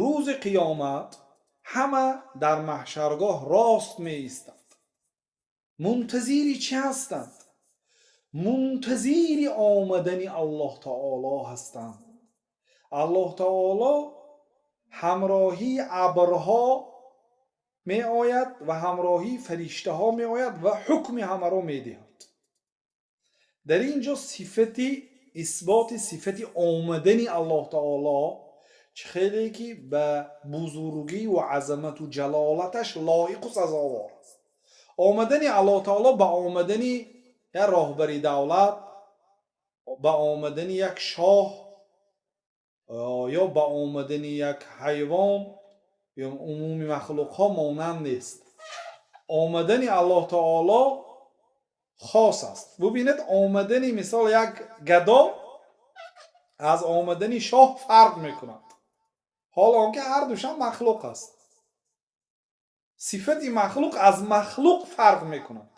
Рӯзи қиёмат ҳама дар маҳшаргоҳ рост меистанд. Мунтазири чӣ ҳастанд? Мунтазири омадани Аллоҳ таоло ҳастанд. Аллоҳ таоло ҳамроҳии абрҳо меояд ва ҳамроҳии фариштаҳо меояд ва ҳукми ҳамаро медиҳад. Дар ин ҷо сифати исботи сифати омадани Аллоҳ таоло чӣ хеле ки ба бузургӣ ва азамату ҷалолаташ лоиқу сазовор аст. Омадани Аллоҳ таоло ба омадани як роҳбари давлат, ба омадани як шоҳ ё ба омадани як ҳайвон ё умуми махлуқҳо монанд нест. Омадани Аллоҳ таоло хос аст. Бубинед, омадани мисол як гадо аз омадани шоҳ фарқ мекунад, ҳол он ки ҳар душам махлуқ аст. Сифати махлуқ аз махлуқ фарқ мекунад.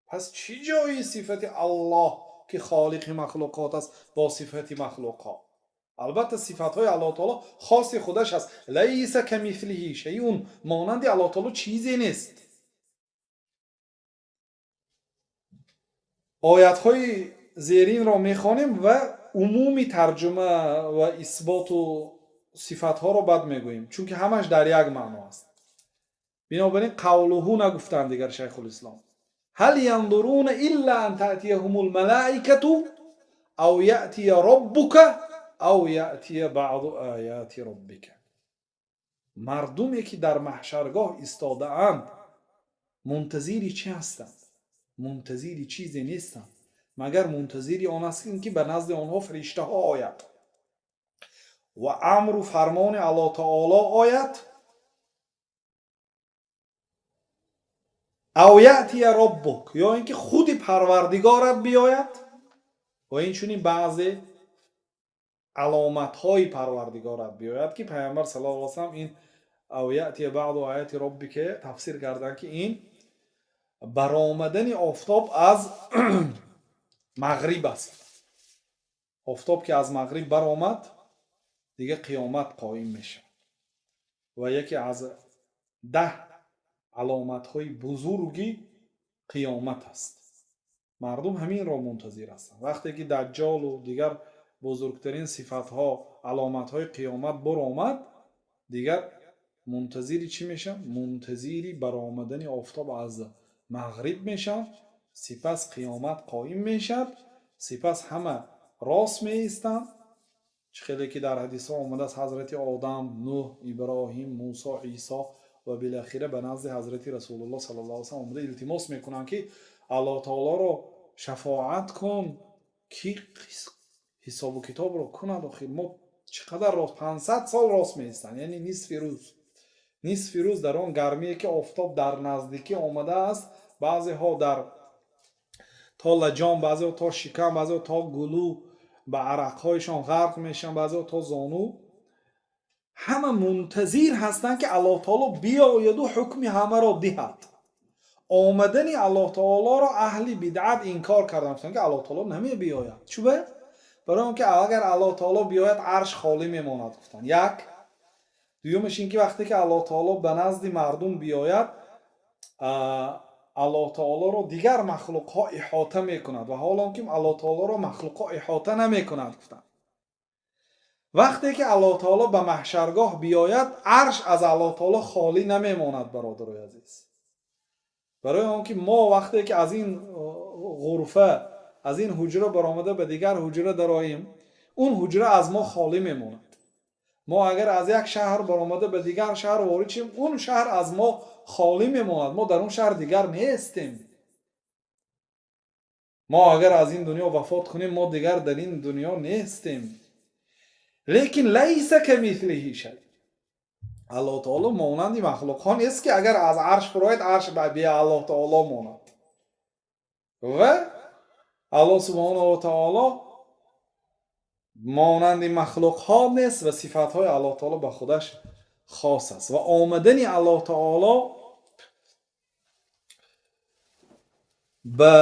Пас чӣ ҷои сифати Аллоҳ, ки холиқи махлуқот аст, бо сифати махлуқҳо? Албатта, сифатҳои Аллоҳ таоло хоси худаш аст. Лайса камислиҳи шайун, монанди Аллоҳ таоло чизе нест. Оятҳои зеринро мехонем ва умуми тарҷума ва исботу сифатҳоро баъд мегӯем, чунки ҳамаш дар як маъно аст. Бинобар ин қавлуҳу нагуфтанд дигар Шайхулислом. Ҳал янзуруна илла ан таътияҳумул малаикату ав яътия роббука ав яътия баъду ояти роббика. Мардуме ки дар маҳшаргоҳ истодаанд, мунтазири чӣ ҳастанд? Мунтазири чизе нестанд, магар мунтазири он ҳастанд, ки ба назди онҳо фариштаҳо ояд ва амру фармони Аллоҳ таоло ояд, ав яътия роббук, ё ин ки худи Парвардигорат биёяд ва инчунин баъзе аломатҳои Парвардигорат биёяд, ки Пайғамбар саллаллоҳу алайҳи васаллам ин ав яътия баъду ояти роббика тафсир карданд, ки ин баромадани офтоб аз мағриб аст. Офтоб ки аз мағриб баромад, дигар қиёмат қоим мешавад ва яке аз 10 аломатҳои бузурги қиёмат аст. Мардум ҳаминро мунтазир ҳастанд. Вақте ки Даҷҷолу дигар бузургтарин сифатҳо, аломатҳои қиёмат баромад, дигар мунтазири чӣ мешаванд? Мунтазири баромадани офтоб аз мағриб мешаванд. Сипас қиёмат қоим мешавад, сипас ҳама рост меистанд. Чӣ хеле ки дар ҳадисҳо омадааст, ҳазрати Одам, Нӯҳ, Иброҳим, Мусо, Исо ва билахира ба назди ҳазрати Расулуллоҳ саллаллоҳу алайҳи васаллам омада илтимос мекунанд, ки Аллоҳ таолоро шафоат кун, ки ҳисобу китобро кунад. Охир мо чӣ қадар рост, 500 сол рост меистанд, яъне нисфи рӯз, нисфи рӯз дар он гармие ки офтоб дар наздикӣ омадааст. Баъзеҳо дар то лаҷом, баъзеҳо то шикам, баъзеҳо то гулӯ ба арақҳояшон ғарқ мешаванд, баъзеҳо то зону. Ҳама мунтазир ҳастанд, ки Аллоҳ таоло биёяду ҳукми ҳамаро диҳад. Омадани Аллоҳ таолоро аҳли бидъат инкор карданд, гуфтанд, ки Аллоҳ таоло намебиёяд. Чӯба? Барои он ки агар Аллоҳ таоло биёяд, арш холӣ мемонад, гуфтанд. Як дуюмаш ин ки вақте ки Аллоҳ таоло ба назди мардум биёяд, Аллоҳ таолоро дигар махлуқҳо иҳота мекунад ва ҳол он ки Аллоҳ таолоро махлуқҳо иҳота намекунад, гуфтанд. Вақте ки Аллоҳ таоло ба маҳшаргоҳ биёяд, арш аз Аллоҳ таоло холӣ намемонад. Бародарои азиз, барои он ки мо вақте ки аз ин ғурфа, аз ин ҳуҷра баромада ба дигар ҳуҷра дароем, он ҳуҷра аз мо холӣ мемонад. Мо агар аз як шаҳр баромада ба дигар шаҳр ворид шем, он шаҳр аз мо холӣ мемонад, мо дар он шаҳр дигар нестем. Мо агар аз ин дунё вафот кунем, мо дигар дар ин дунё нестем. Лекин лайса камислиҳи шай, Аллоҳ таоло монанди махлуқҳо нест, ки агар аз арш фурояд, арш бе Аллоҳ таоло монад. Ва Аллоҳ субҳонаҳу ва таоло монанди махлуқҳо нест ва сифатҳои Аллоҳ таоло ба худаш хос аст ва омадани Аллоҳ таоло ба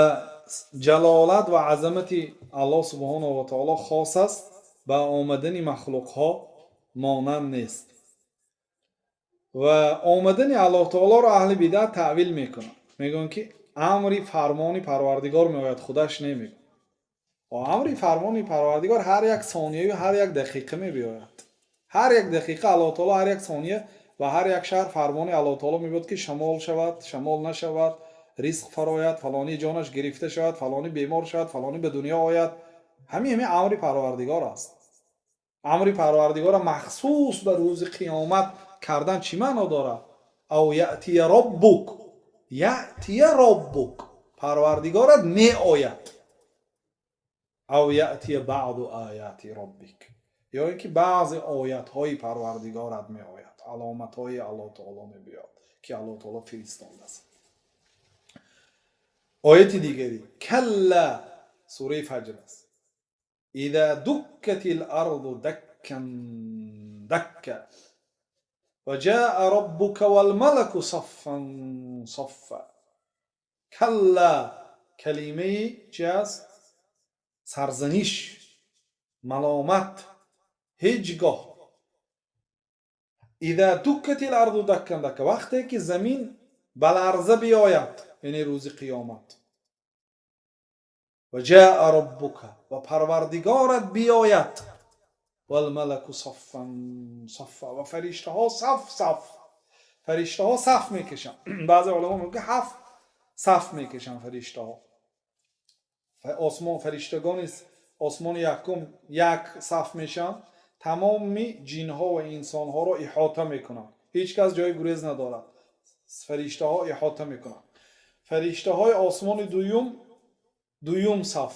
ҷалолат ва азамати Аллоҳ субҳонаҳу ва таоло хос аст, ба омадани махлуқҳо Монанд нест. Ва омадани Аллоҳ таолоро аҳли бидат таъвил мекунанд, мегӯянд, ки амри фармони Парвардигор меояд, худаш намегӯяд. Амри фармони Парвардигор ҳар як сонияю ҳар як дақиқа мебиёяд. Ҳар як дақиқа Аллоҳ таоло, ҳар як сония ва ҳар як шаҳр фармони Аллоҳ таоло мебиёд, ки шамол шавад, шамол нашавад, ризқ фарояд, фалонӣ ҷонаш гирифта шавад, фалонӣ бемор шавад, фалонӣ ба дунё ояд. Ҳамин амри Парвардигор аст. Амри Парвардигорро махсус ба рӯзи қиёмат кардан чӣ маъно дорад? أو يأتي ربك، يأتي ربك, Парвардигорат меояд. أو يأتي بعض آيات ربك, ё ин ки баъзе оятҳои Парвардигорат меояд, аломатҳои Аллоҳ таоло мебиёд, ки Аллоҳ таоло фиристодааст. Ояти дигари كلا, сураи Фаҷр аст: إذا دكت الأرض دكا دكا وجاء ربك والملك صفا صفا. كلا калимаи чи аст? Сарзаниш, маломат, ҳеҷ гоҳ. إذا دكت الأرض دكا دكا, вақте ки замин ба ларза биёяд, яъне рӯзи қиёмат. وجاء ربك, ва Парвардигорат биёяд. والملك صفا صفا, ва фариштаҳо саф саф. Фариштаҳо саф мекашанд. Баъзе уламо мегӯянд, ҳафт саф мекашанд фариштаҳо. Осмон, фариштагони осмони якум як саф мешаванд, тамоми ҷинҳо ва инсонҳоро иҳота мекунанд, ҳеҷ кас ҷои гурез надорад, фариштаҳо иҳота мекунанд. Фариштаҳои осмони дуюм дуюм саф,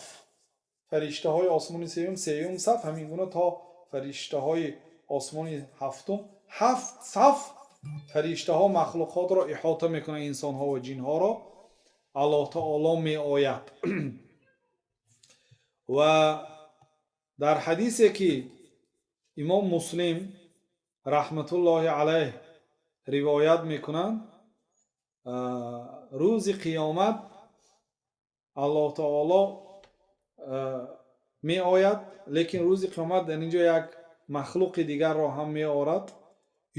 фариштаҳои осмони сеюм сеюм саф, ҳамин гуна то фариштаҳои осмони ҳафтум. Ҳафт саф фариштаҳо махлуқотро иҳота мекунанд, инсонҳо ва ҷинҳоро. Аллоҳ таоло меояд. Ва дар ҳадисе, ки имом Муслим раҳматуллоҳи алайҳ ривоят мекунанд, рӯзи қиёмат Аллоҳ таоло меояд, лекин рӯзи қиёмат дар инҷо як махлуқи дигарро ҳам меорад.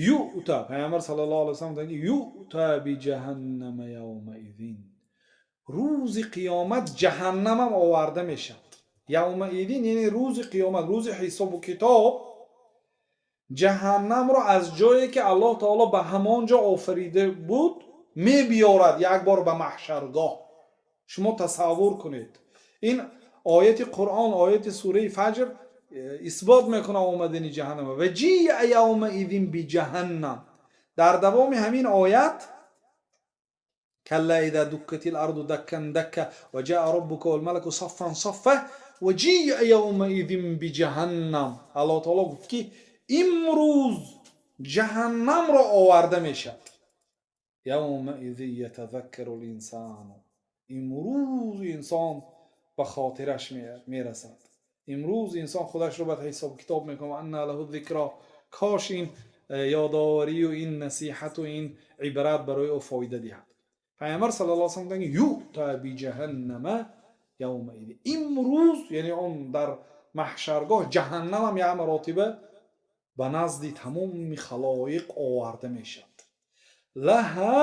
يؤتى, Пайғамбар саллаллоҳу алайҳи васаллам гуфтанд: يؤتى بجهنم يومئذ, рӯзи қиёмат ҷаҳаннамам оварда мешавад. يومئذ, яъне рӯзи қиёмат, рӯзи ҳисобу китоб, ҷаҳаннамро аз ҷое, ки Аллоҳ таоло ба ҳамон ҷо офарида буд, мебиёрад як бор ба маҳшаргоҳ. Шумо тасаввур кунед, ин ояти Қуръон, ояти сураи Фаҷр исбот мекунад омадани ҷаҳаннама. وجيء يومئذ بجهنم. Дар давоми ҳамин оят: كلا إذا دكت الأرض دكا دكا وجاء ربك والملك صفا صفا وجيء يومئذ بجهنم. Аллоҳ таоло гуфт, ки имрӯз ҷаҳаннамро оварда мешавад. يومئذ يتذكر الإنسان, имрӯз инсон ба хотираш мерасад, имрӯз инсон худашро ба ҳисобу китоб мекунад. وأنى له الذكرى. Кош ин ёдоварию ин насиҳату ин ибрат барои ӯ фоида диҳад. Пайғамбар саллаллоҳу алайҳи васаллам гуфтанд: يؤتى بجهنم يومئذ, имрӯз, яъне он дар маҳшаргоҳ ҷаҳаннамам як маротиба ба назди тамоми халоиқ оварда мешавад. لها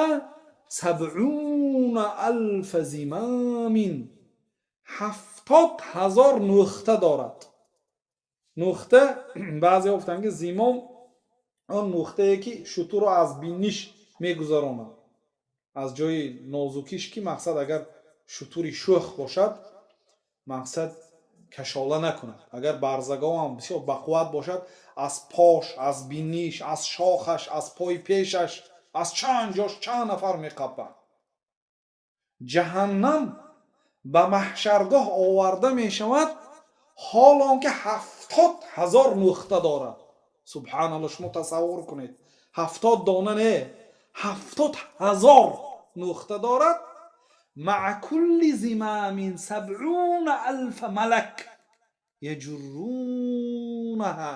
سبعون ألف زمام, 70,000 нухта дорад. Нухта, баъзе гуфтанд, ки زمام он нухтае, ки шутурро аз биниш мегузаронад, аз ҷои нозукиш, ки мақсад, агар шутури шӯх бошад, мақсад, кашола накунад, агар барзаговам бисёр бақувват бошад, аз пош, аз биниш, аз шохаш, аз пои пешаш, аз чанд ҷош чанд нафар меқапад. Ҷаҳаннам ба маҳшаргоҳ оварда мешавад, ҳол он ки 70,000 нухта дорад. Субҳаналло, шумо тасаввур кунед, 70 дона не, 70,000 нухта дорад. مع كل زمام 70,000 ملك يجرونها,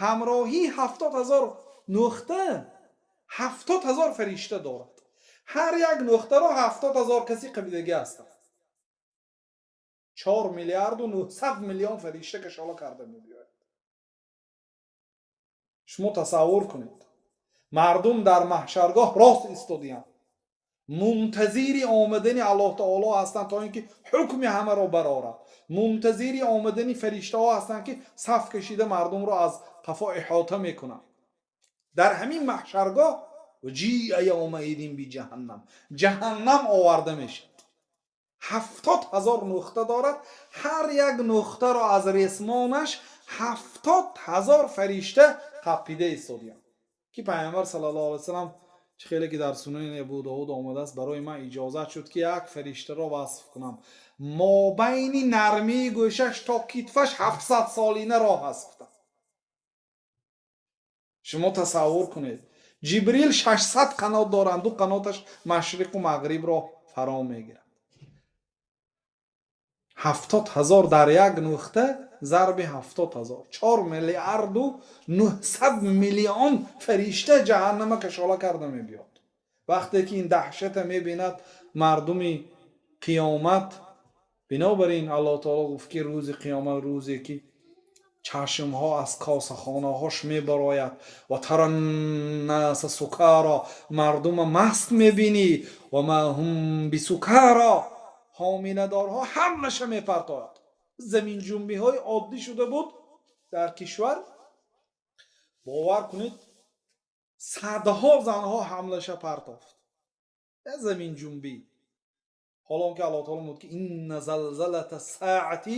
ҳамроҳии 70,000 нухта 70,000 фаришта дорад. Ҳар як нухтаро 70,000 каси қабидагӣ ҳастанд. 4 миллиарду 900 миллион фаришта кашола карда мебиёяд. Шумо тасаввур кунед, мардум дар маҳшаргоҳ рост истодиянд, мунтазири омадани Аллоҳ таоло ҳастанд, то ин ки ҳукми ҳамаро барорад. Мунтазири омадани фариштаҳо ҳастанд, ки саф кашида мардумро аз қафо иҳота мекунанд. Дар ҳамин маҳшаргоҳ وجيء يومئذ بجهنم, ҷаҳаннам оварда мешавад. 70 000 нуқта дорад. Ҳар як нуқтаро аз ресмонаш 70 000 фаришта қапида истодиянд, ки Пайғамбар саллаллоҳу алайҳи васаллам, чӣ хеле ки дар Сунани Абу Довуд омадааст, барои ман иҷозат шуд, ки як фариштаро васф кунам, мобайни нармии гӯшаш то китфаш 700 солина роҳ аст, гуфтам. Шумо тасаввур кунед, Ҷибрил 600 қанот доранд, ду қаноташ машриқу мағрибро фаро мегирад. 70 000 дар як нуқта, зарби 70 000, 4 миллиарду 900 миллион фаришта ҷаҳаннама кашола карда мебиёд. Вақте ки ин даҳшата мебинад мардуми қиёмат, бинобар ин Аллоҳ таоло гуфт, ки рӯзи қиёмат рӯзе ки чашмҳо аз косахонаҳош мебарояд. وترى الناس سكارى, мардума маст мебинӣ. وما هم بسكارى, ҳомиладорҳо ҳамаша мепартояд. Заминҷунбиҳои оддӣ шуда буд дар кишвар, бовар кунед, садҳо занҳо ҳамлаша партофт заминҷунбӣ. Ҳоло он ки Аллоҳ таоло мегӯяд, ки إن زلزلة الساعة,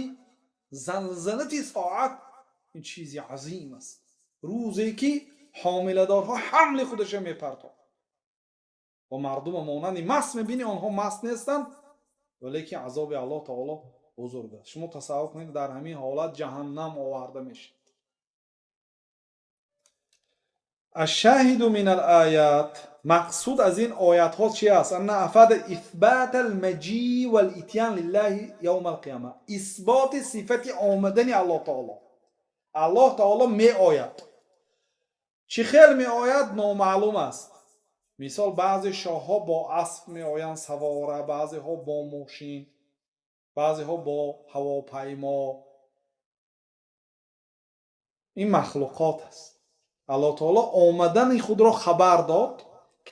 залзалати соат ин чизи азим аст, рӯзе ки ҳомиладорҳо ҳамли худаша мепартофт ва мардума монанди маст мебинӣ. Онҳо маст нестанд, валекин азоби Аллоҳ таоло бузург аст. Шумо тасаввур кунед, дар ҳамин ҳолат ҷаҳаннам оварда мешавад. الشاهد من الآيات, мақсуд аз ин оятҳо чи аст? أن أفاد إثبات المجيء والإتيان لله يوم القيامة, исботи сифати омадани Аллоҳ таоло. Аллоҳ таоло меояд. Чӣ хел меояд, номаълум аст. Мисол, баъзе шоҳҳо бо асп меоянд, савора, баъзеҳо бо мошин, баъзеҳо бо ҳавопаймо. Ин махлуқот аст. Аллоҳ таоло омадани худро хабар дод,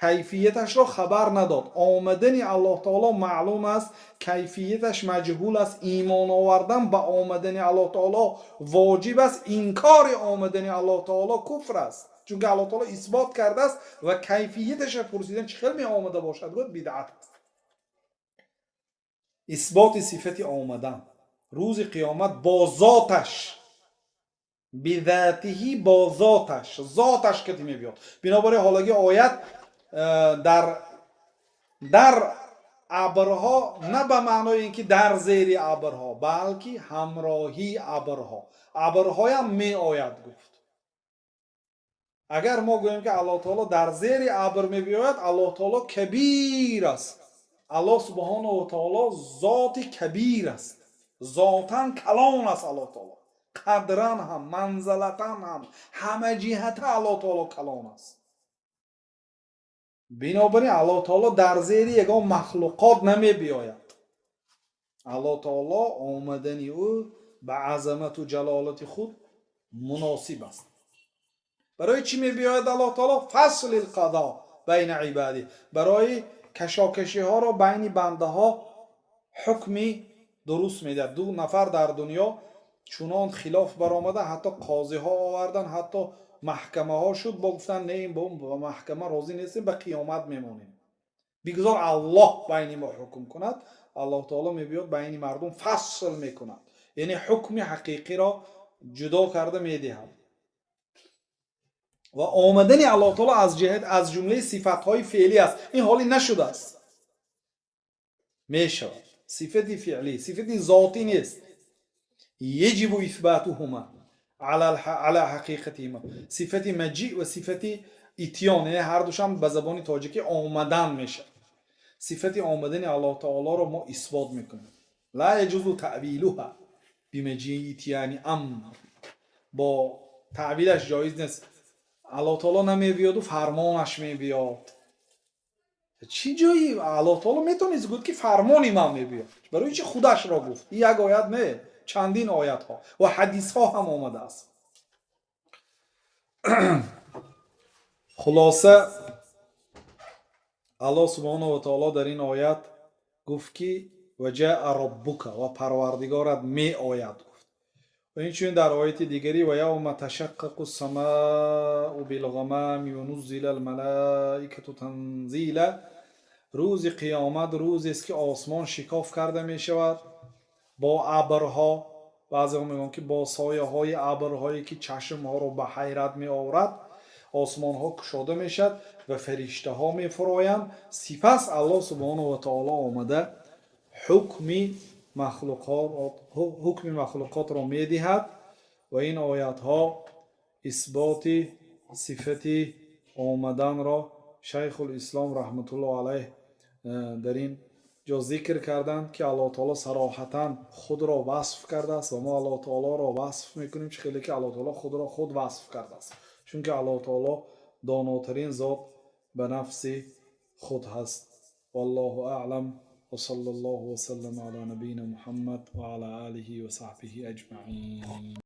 кайфияташро хабар надод. Омадани Аллоҳ таоло маълум аст, кайфияташ маҷҳул аст. Имон овардан ба омадани Аллоҳ таоло воҷиб аст, инкори омадани Аллоҳ таоло куфр аст, чунки Аллоҳ таоло исбот кардааст ва кайфияташа пурсидан, чӣ хел меомада бошад, гуфт, бидъат аст. Исботи сифати омадан рӯзи қиёмат бо зоташ, بذاته, бо зоташ, зоташ кати мебиёд. Бинобар ин ҳолаги оят дар абрҳо, на ба маънои ин ки дар зери абрҳо, балки ҳамроҳии абрҳо, абрҳоям меояд, гуфт. Агар мо гӯем, ки Аллоҳ таоло дар зери абр мебиёяд, Аллоҳ таоло кабир аст. Аллоҳ субҳонаҳу таоло зоти кабир аст, зотан калон аст. Аллоҳ таоло қадран ҳам, манзалатан ҳам, ҳама ҷиҳата Аллоҳ таоло калон аст. Бинобар ин Аллоҳ таоло дар зери ягон махлуқот намебиёяд. Аллоҳ таоло омадани ӯ ба азамату ҷалолати худ муносиб аст. Барои чӣ мебиёяд Аллоҳ таоло? فصل القضاء بين عباده, барои кашокашиҳоро байни бандаҳо ҳукми дуруст медиҳад. Ду нафар дар дунё чунон хилоф баромада, ҳатто қозиҳо овардан, ҳатто маҳкамаҳо шуд, бо гуфтан, не, ба маҳкама розӣ нестем, ба қиёмат мемонем, бигзор Аллоҳ байни мо ҳукм кунад. Аллоҳ таоло мебиёд, байни мардум фасл мекунад, яъне ҳукми ҳақиқиро ҷудо карда медиҳад. Ва омадани Аллоҳ таоло аз ҷиҳат аз ҷумлаи сифатҳои феълӣ аст. Ин ҳоле нашудааст, мешавад. Сифати феълӣ, сифати зотӣ нест. يجب إثباتهما على حقيقتهما, сифати مجيء ва сифати إتيان, яъне ҳардушам ба забони тоҷикӣ омадан мешавад. Сифати омадани Аллоҳ таолоро мо исбот мекунем. لا يجوز تأويلها بمجيء إتيان أمر, бо таъвилаш ҷоиз нест. Аллоҳ таоло намебиёду фармонаш мебиёд. Чӣ ҷои Аллоҳ таоло метавонист гуфт, ки фармони ман мебиёд? Барои чи худашро гуфт? Ин як оят не, чандин оятҳо ва ҳадисҳо ҳам омадааст. Хулоса, Аллоҳ субҳонаҳу ва таоло дар ин оят гуфт, ки وجاء ربك, ва Парвардигорат меояд, гуфт. Ва инчунин дар ояти дигари: ويوم تشقق السماء بالغمام ونزل الملائكة تنزيلا. Рӯзи қиёмат рӯзест, ки осмон шикоф карда мешавад бо абрҳо. Баъзеҳо мегӯянд, ки бо сояҳои абрҳое, ки чашмҳоро ба ҳайрат меоварад, осмонҳо кушода мешавад ва фариштаҳо мефуроянд. Сипас Аллоҳ субҳонаҳу ва таоло омада, ҳукми махлуқотро медиҳад. Ва ин оятҳо исботи сифати омаданро Шайхулислом раҳматуллоҳ алайҳ дар ин ҷо зикр карданд, ки Аллоҳ таоло сароҳатан худро васф кардааст ва мо Аллоҳ таолоро васф мекунем, чӣ хеле ки Аллоҳ таоло худро худ васф кардааст, чунки Аллоҳ таоло донотарин зот ба нафси худ ҳаст. والله أعلم، وصلى الله وسلم على نبينا محمد وعلى آله وصحبه أجمعين.